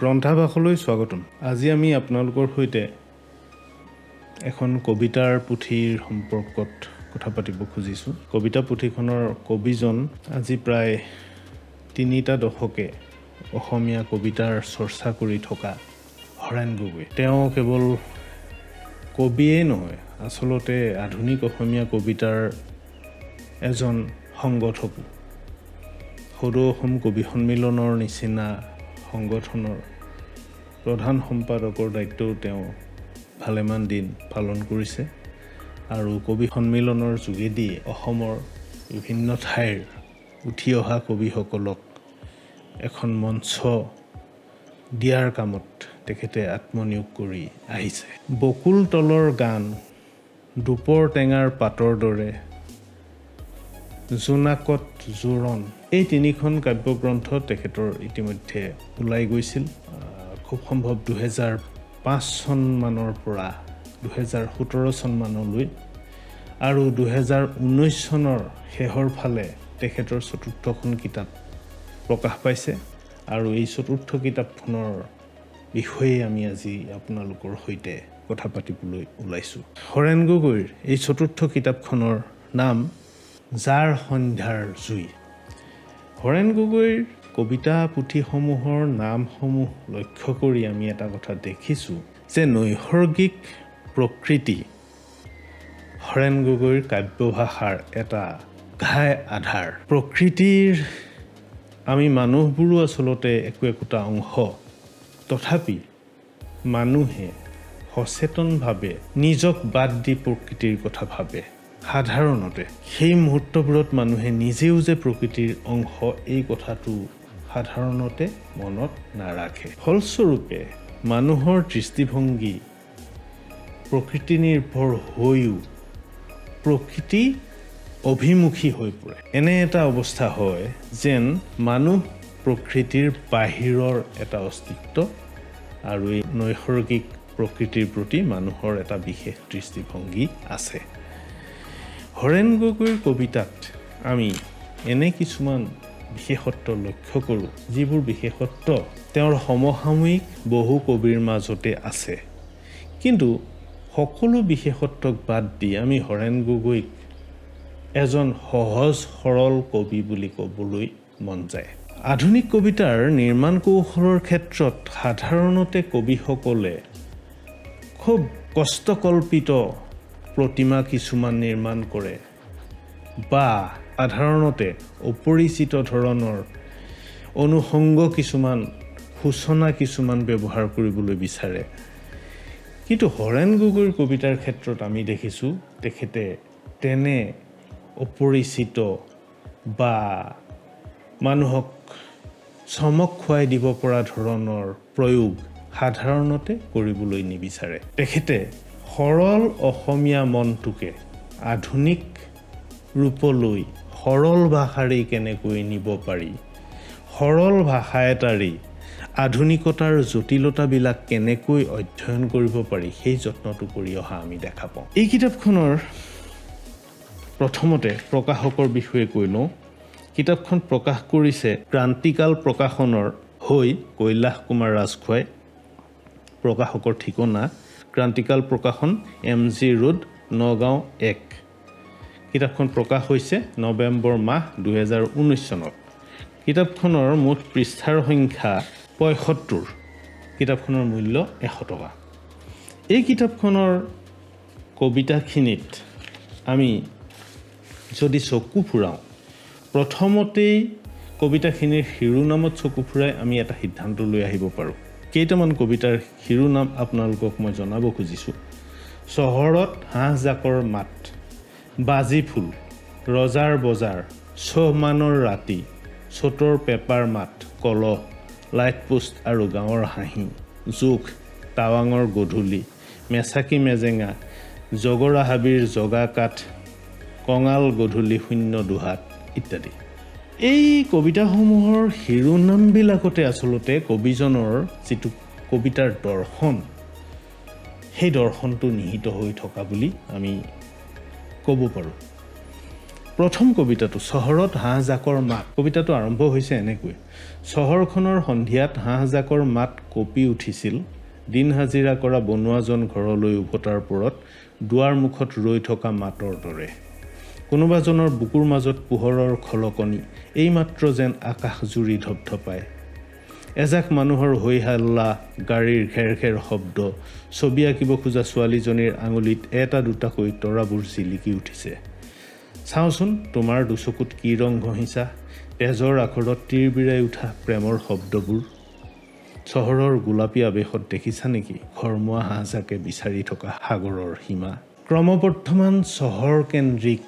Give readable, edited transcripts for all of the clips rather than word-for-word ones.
গ্ৰন্থাভাসলৈ স্বাগতম। আজি আমি আপোনালোকৰ সৈতে এখন কবিতাৰ পুথিৰ সম্পৰ্কত কথা পাতিব খুজিছোঁ। কবিতা পুথিখনৰ কবিজন আজি প্ৰায় 3টা দশকে অসমীয়া কবিতাৰ চৰ্চা কৰি থকা হৰেণ গগৈ। তেওঁ কেৱল কবিয়েই নহয়, আচলতে আধুনিক অসমীয়া কবিতাৰ এজন সংগঠকো। সদৌ অসম কবি সন্মিলনৰ নিচিনা সংগঠনৰ প্ৰধান সম্পাদকৰ দায়িত্বও তেওঁ ভালেমান দিন পালন কৰিছে আৰু কবি সন্মিলনৰ যোগেদি অসমৰ বিভিন্ন ঠাইৰ উঠি অহা কবিসকলক এখন মঞ্চ দিয়াৰ কামত তেখেতে আত্মনিয়োগ কৰি আহিছে। বকুল তলৰ গান, দুপৰ টেঙাৰ পাতৰ দৰে, জোনাকত জোৰণ, এই তিনিখন কাব্যগ্ৰন্থ তেখেতৰ ইতিমধ্যে ওলাই গৈছিল। খুব সম্ভৱ 2005 চনমানৰ পৰা 2017 চনমানলৈ আৰু 2019 চনৰ শেহৰ ফালে তেখেতৰ চতুৰ্থখন কিতাপ প্ৰকাশ পাইছে আৰু এই চতুৰ্থ কিতাপখনৰ বিষয়ে আমি আজি আপোনালোকৰ সৈতে কথা পাতিবলৈ ওলাইছোঁ। হৰেণ গগৈৰ এই চতুৰ্থ কিতাপখনৰ নাম জাৰ সন্ধ্যাৰ জুই। হৰেণ গগৈৰ কবিতা পুথিসমূহৰ নামসমূহ লক্ষ্য কৰি আমি এটা কথা দেখিছোঁ যে নৈসৰ্গিক প্ৰকৃতি হৰেণ গগৈৰ কাব্যভাষাৰ এটা ঘাই আধাৰ। প্ৰকৃতিৰ আমি মানুহবোৰো আচলতে একো একোটা অংশ। তথাপি মানুহে সচেতনভাৱে নিজক বাদ দি প্ৰকৃতিৰ কথা ভাবে। সাধাৰণতে সেই মুহূৰ্তবোৰত মানুহে নিজেও যে প্ৰকৃতিৰ অংশ, এই কথাটো সাধাৰণতে মনত নাৰাখে। ফলস্বৰূপে মানুহৰ দৃষ্টিভংগী প্ৰকৃতি নিৰ্ভৰ হৈও প্ৰকৃতি অভিমুখী হৈ পৰে। এনে এটা অৱস্থা হয় যেন মানুহ প্ৰকৃতিৰ বাহিৰৰ এটা অস্তিত্ব আৰু এই নৈসৰ্গিক প্ৰকৃতিৰ প্ৰতি মানুহৰ এটা বিশেষ দৃষ্টিভংগী আছে। হৰেণ গগৈৰ কবিতাত আমি এনে কিছুমান বিশেষত্ব লক্ষ্য কৰোঁ, যিবোৰ বিশেষত্ব তেওঁৰ সমসাময়িক বহু কবিৰ মাজতে আছে। কিন্তু সকলো বিশেষত্বক বাদ দি আমি হৰেণ গগৈক এজন সহজ সৰল কবি বুলি ক'বলৈ মন যায়। আধুনিক কবিতাৰ নিৰ্মাণ কৌশলৰ ক্ষেত্ৰত সাধাৰণতে কবিসকলে খুব কষ্টকল্পিত প্ৰতিমা কিছুমান নিৰ্মাণ কৰে বা সাধাৰণতে অপৰিচিত ধৰণৰ অনুষংগ কিছুমান, সূচনা কিছুমান ব্যৱহাৰ কৰিবলৈ বিচাৰে। কিন্তু হৰেণ গগৈৰ কবিতাৰ ক্ষেত্ৰত আমি দেখিছোঁ, তেখেতে তেনে অপৰিচিত বা মানুহক চমক খুৱাই দিব পৰা ধৰণৰ প্ৰয়োগ সাধাৰণতে কৰিবলৈ নিবিচাৰে। তেখেতে সৰল অসমীয়া মনটোকে আধুনিক ৰূপলৈ সৰল ভাষাৰেই কেনেকৈ নিব পাৰি, সৰল ভাষা এটাৰেই আধুনিকতাৰ জটিলতাবিলাক কেনেকৈ অধ্যয়ন কৰিব পাৰি, সেই যত্নটো কৰি অহা আমি দেখা পাওঁ। এই কিতাপখনৰ প্ৰথমতে প্ৰকাশকৰ বিষয়ে কৈ লওঁ। কিতাপখন প্ৰকাশ কৰিছে ক্ৰান্তিকাল প্ৰকাশনৰ হৈ কৈলাশ কুমাৰ ৰাজখোৱাই। প্ৰকাশকৰ ঠিকনা ক্ৰান্তিকাল প্ৰকাশন, এম জি ৰোড, নগাঁও 1। কিতাপখন প্ৰকাশ হৈছে নৱেম্বৰ মাহ 2019 চনত। কিতাপখনৰ মুঠ পৃষ্ঠাৰ সংখ্যা 75। কিতাপখনৰ মূল্য 100 টকা। এই কিতাপখনৰ কবিতাখিনিত আমি যদি চকু ফুৰাওঁ, প্ৰথমতেই কবিতাখিনিৰ শিৰোনামত চকু ফুৰাই আমি এটা সিদ্ধান্ত লৈ আহিব পাৰোঁ। কেইটামান কবিতাৰ শিৰোনাম আপোনালোকক মই জনাব খুজিছোঁ। চহৰত হাঁহজাকৰ মাত, বাজি ফুল, ৰজাৰ বজাৰ, চহমানৰ ৰাতি, চ'তৰ পেঁপাৰ মাত, কলহ, লাইট পোষ্ট আৰু গাঁৱৰ হাঁহি, জোখ, টাৱাঙৰ গধূলি, মেচাকি মেজেঙা, জগৰা হাবিৰ জগা কাঠ, কঙাল গধূলি শূন্য দুহাত ইত্যাদি। এই কবিতাসমূহৰ শিৰোনামবিলাকতে আচলতে কবিজনৰ যিটো কবিতাৰ দৰ্শন, সেই দৰ্শনটো নিহিত হৈ থকা বুলি আমি ক'ব পাৰোঁ। প্ৰথম কবিতাটো চহৰত হাঁহজাকৰ মাত। কবিতাটো আৰম্ভ হৈছে এনেকৈ: চহৰখনৰ সন্ধিয়াত হাঁহজাকৰ মাত কঁপি উঠিছিল, দিন হাজিৰা কৰা বনুৱাজন ঘৰলৈ উভতাৰ পৰত দুৱাৰ মুখত ৰৈ থকা মাতৰ দৰে। কোনোবাজনৰ বুকুৰ মাজত পোহৰৰ খলকনি এইমাত্ৰ যেন আকাশ জুৰি ধপধপায়। এজাক মানুহৰ হৈ হাল্লা, গাড়ীৰ ঘেৰ ঘেৰ শব্দ, ছবি আঁকিব খোজা ছোৱালীজনীৰ আঙুলিত এটা দুটাকৈ তৰাবোৰ জিলিকি উঠিছে। চাওঁচোন তোমাৰ দুচকুত কি ৰং ঘঁহিছা, তেজৰ আখৰত তিৰবিৰাই উঠা প্ৰেমৰ শব্দবোৰ। চহৰৰ গোলাপী আৱেশত দেখিছা নেকি ঘৰমুৱা হাঁহজাকে বিচাৰি থকা সাগৰৰ সীমা। ক্ৰমবৰ্ধমান চহৰকেন্দ্ৰিক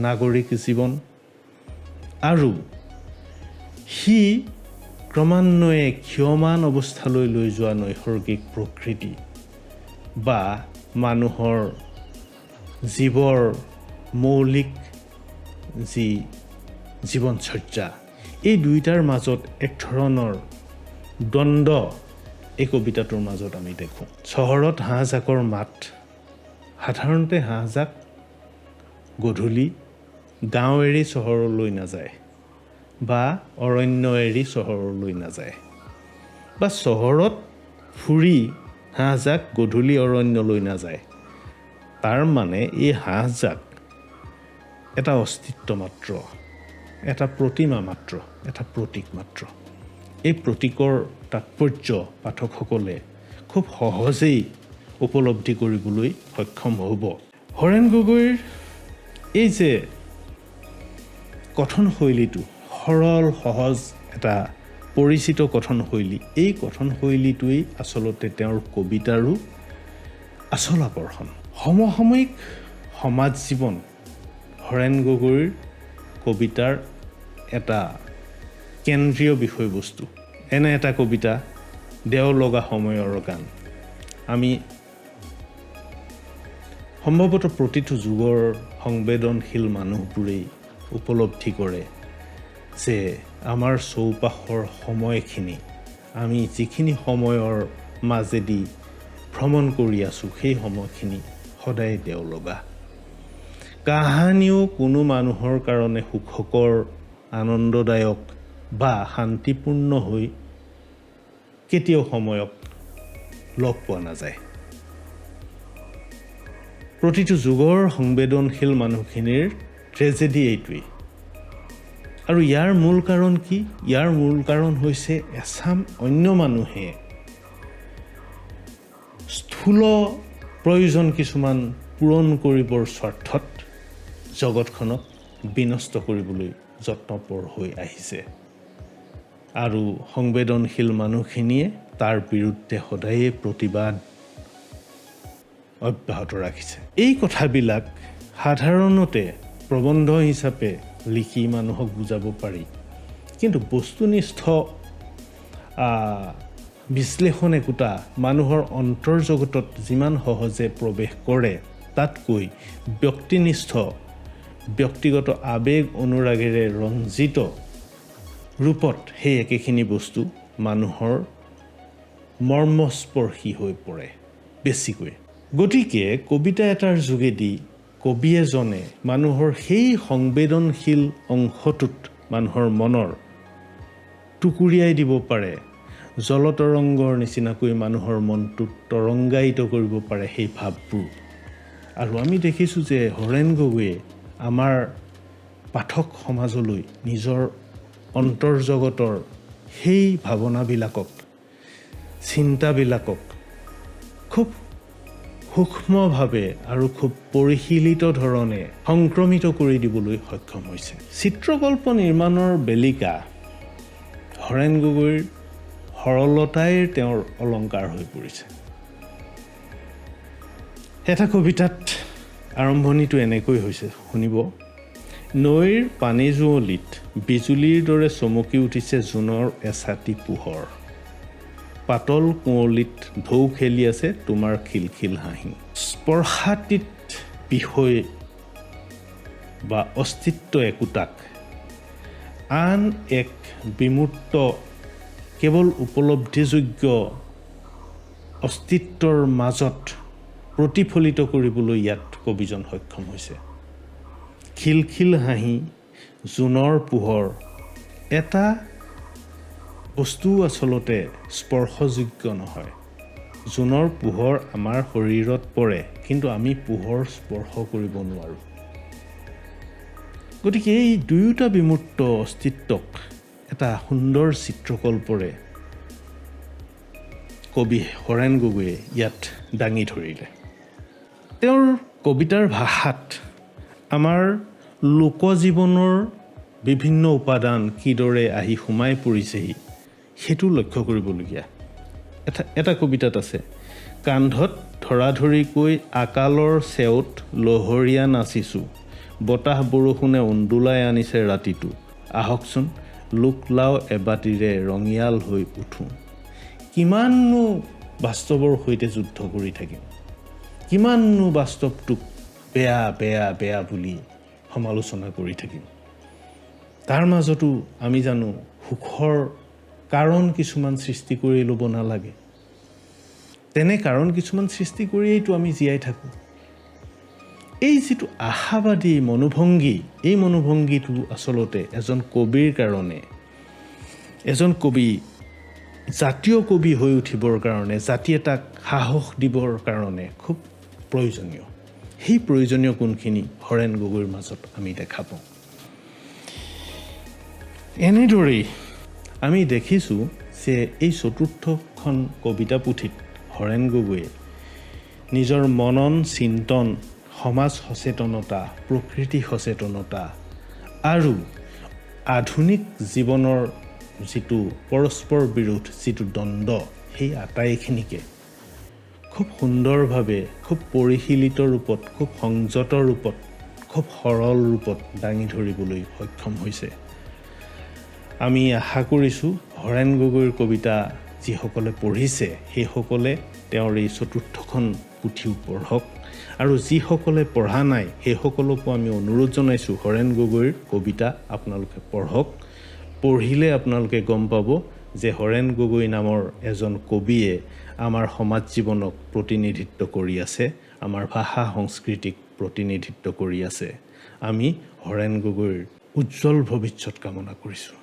নাগৰিক জীৱন আৰু সি ক্ৰমান্বয়ে ক্ষীয়মান অৱস্থালৈ লৈ যোৱা নৈসৰ্গিক প্ৰকৃতি বা মানুহৰ জীৱৰ মৌলিক যি জীৱনচৰ্যা, এই দুয়োটাৰ মাজত এক ধৰণৰ দ্বন্দ্ব এই কবিতাটোৰ মাজত আমি দেখোঁ। চহৰত হাঁহজাকৰ মাত। সাধাৰণতে হাঁহজাক গধূলি গাঁও এৰি চহৰলৈ নাযায় বা অৰণ্য এৰি চহৰলৈ নাযায় বা চহৰত ফুৰি হাঁহজাক গধূলি অৰণ্যলৈ নাযায়। তাৰ মানে এই হাঁহজাক এটা অস্তিত্ব মাত্ৰ, এটা প্ৰতিমা মাত্ৰ, এটা প্ৰতীক মাত্ৰ। এই প্ৰতীকৰ তাৎপৰ্য পাঠকসকলে খুব সহজেই উপলব্ধি কৰিবলৈ সক্ষম হ'ব। হৰেণ গগৈৰ এই যে কথনশৈলীটো সৰল সহজ এটা পৰিচিত কথনশৈলী, এই কথনশৈলীটোৱেই আচলতে তেওঁৰ কবিতাৰো আচল আকৰ্ষণ। সমসাময়িক সমাজ জীৱন হৰেণ গগৈৰ কবিতাৰ এটা কেন্দ্ৰীয় বিষয়বস্তু। এনে এটা কবিতা দেও লগা সময়ৰ গান। আমি সম্ভৱতঃ প্ৰতিটো যুগৰ সংবেদনশীল মানুহবোৰেই উপলব্ধি কৰে যে আমাৰ চৌপাশৰ সময়খিনি, আমি যিখিনি সময়ৰ মাজেদি ভ্ৰমণ কৰি আছোঁ, সেই সময়খিনি সদায় দেও লগা। কাহানিও কোনো মানুহৰ কাৰণে সুখকৰ, আনন্দদায়ক বা শান্তিপূৰ্ণ হৈ কেতিয়াও সময়ক লগ পোৱা নাযায়। প্ৰতিটো যুগৰ সংবেদনশীল মানুহখিনিৰ ট্ৰেজেডি এইটোৱেই। আৰু ইয়াৰ মূল কাৰণ কি? ইয়াৰ মূল কাৰণ হৈছে এচাম অন্য মানুহে স্থূল প্ৰয়োজন কিছুমান পূৰণ কৰিবৰ স্বাৰ্থত জগতখনক বিনষ্ট কৰিবলৈ যত্নপৰ হৈ আহিছে আৰু সংবেদনশীল মানুহখিনিয়ে তাৰ বিৰুদ্ধে সদায়ে প্ৰতিবাদ অব্যাহত ৰাখিছে। এই কথাবিলাক সাধাৰণতে প্ৰবন্ধ হিচাপে লিখি মানুহক বুজাব পাৰি, কিন্তু বস্তুনিষ্ঠ বিশ্লেষণ একোটা মানুহৰ অন্তৰ্জগতত যিমান সহজে প্ৰৱেশ কৰে, তাতকৈ ব্যক্তিনিষ্ঠ ব্যক্তিগত আৱেগ অনুৰাগেৰে ৰঞ্জিত ৰূপত সেই একেখিনি বস্তু মানুহৰ মৰ্মস্পৰ্শী হৈ পৰে বেছিকৈ। গতিকে কবিতা এটাৰ যোগেদি কবি এজনে মানুহৰ সেই সংবেদনশীল অংশটোত মানুহৰ মনৰ টুকুৰিয়াই দিব পাৰে, জলতৰংগৰ নিচিনাকৈ মানুহৰ মনটোত তৰংগায়িত কৰিব পাৰে সেই ভাৱবোৰ। আৰু আমি দেখিছোঁ যে হৰেণ গগৈয়ে আমাৰ পাঠক সমাজলৈ নিজৰ অন্তৰ্জগতৰ সেই ভাৱনাবিলাকক, চিন্তাবিলাকক খুব সূক্ষ্মভাৱে আৰু খুব পৰিশীলিত ধৰণে সংক্ৰমিত কৰি দিবলৈ সক্ষম হৈছে। চিত্ৰকল্প নিৰ্মাণৰ বেলিকা হৰেণ গগৈৰ সৰলতাই তেওঁৰ অলংকাৰ হৈ পৰিছে। এটা কবিতাত আৰম্ভণিটো এনেকৈ হৈছে, শুনিব: নৈৰ পানী যুঁৱলিত বিজুলীৰ দৰে চমকি উঠিছে জোনৰ এছাটি পোহৰ, পাতল কুঁৱলীত ঢৌ খেলি আছে তোমাৰ খিলখিল হাঁহি। স্পৰ্শাতীত বিষয় বা অস্তিত্ব একোটাক আন এক বিমূৰ্ত কেৱল উপলব্ধিযোগ্য অস্তিত্বৰ মাজত প্ৰতিফলিত কৰিবলৈ ইয়াত কবিজন সক্ষম হৈছে। খিলখিল হাঁহি, জোনৰ পোহৰ, এটা বস্তুও আচলতে স্পৰ্শযোগ্য নহয়। জোনৰ পোহৰ আমাৰ শৰীৰত পৰে, কিন্তু আমি পোহৰ স্পৰ্শ কৰিব নোৱাৰোঁ। গতিকে এই দুয়োটা বিমূৰ্ত অস্তিত্বক এটা সুন্দৰ চিত্ৰকল্পৰে কবি হৰেণ গগৈয়ে ইয়াত দাঙি ধৰিলে। তেওঁৰ কবিতাৰ ভাষাত আমাৰ লোকজীৱনৰ বিভিন্ন উপাদান কিদৰে আহি সোমাই পৰিছেহি, সেইটো লক্ষ্য কৰিবলগীয়া। এটা কবিতাত আছে, কান্ধত ধৰাধৰিকৈ আকালৰ চেওত লহৰীয়া নাচিছোঁ, বতাহ বৰষুণে ওন্দোলাই আনিছে ৰাতিটো, আহকচোন লোকলাও এবাতিৰে ৰঙিয়াল হৈ উঠোঁ। কিমাননো বাস্তৱৰ সৈতে যুদ্ধ কৰি থাকিম, কিমাননো বাস্তৱটোক বেয়া বেয়া বেয়া বুলি সমালোচনা কৰি থাকিম? তাৰ মাজতো আমি জানো সুখৰ কাৰণ কিছুমান সৃষ্টি কৰি ল'ব নালাগে? তেনে কাৰণ কিছুমান সৃষ্টি কৰিয়েইতো আমি জীয়াই থাকোঁ। এই যিটো আশাবাদী মনোভংগী, এই মনোভংগীটো আচলতে এজন কবিৰ কাৰণে, এজন কবি জাতীয় কবি হৈ উঠিবৰ কাৰণে, জাতি এটাক সাহস দিবৰ কাৰণে খুব প্ৰয়োজনীয়। সেই প্ৰয়োজনীয় গুণখিনি হৰেণ গগৈৰ মাজত আমি দেখা পাওঁ। এনেদৰেই আমি দেখিছোঁ যে এই চতুৰ্থখন কবিতা পুথিত হৰেণ গগৈয়ে নিজৰ মনন চিন্তন, সমাজ সচেতনতা, প্ৰকৃতি সচেতনতা আৰু আধুনিক জীৱনৰ যিটো পৰস্পৰ বিৰোধ, যিটো দ্বন্দ্ব, সেই আটাইখিনিকে খুব সুন্দৰভাৱে, খুব পৰিশীলিত ৰূপত, খুব সংযত ৰূপত, খুব সৰল ৰূপত দাঙি ধৰিবলৈ সক্ষম হৈছে। আমি আশা কৰিছোঁ হৰেণ গগৈৰ কবিতা যিসকলে পঢ়িছে, সেইসকলে তেওঁৰ এই চতুৰ্থখন পুথিও পঢ়ক, আৰু যিসকলে পঢ়া নাই সেইসকলকো আমি অনুৰোধ জনাইছোঁ, হৰেণ গগৈৰ কবিতা আপোনালোকে পঢ়ক। পঢ়িলে আপোনালোকে গম পাব যে হৰেণ গগৈ নামৰ এজন কবিয়ে আমাৰ সমাজ জীৱনক প্ৰতিনিধিত্ব কৰি আছে, আমাৰ ভাষা সংস্কৃতিক প্ৰতিনিধিত্ব কৰি আছে। আমি হৰেণ গগৈৰ উজ্জ্বল ভৱিষ্যত কামনা কৰিছোঁ।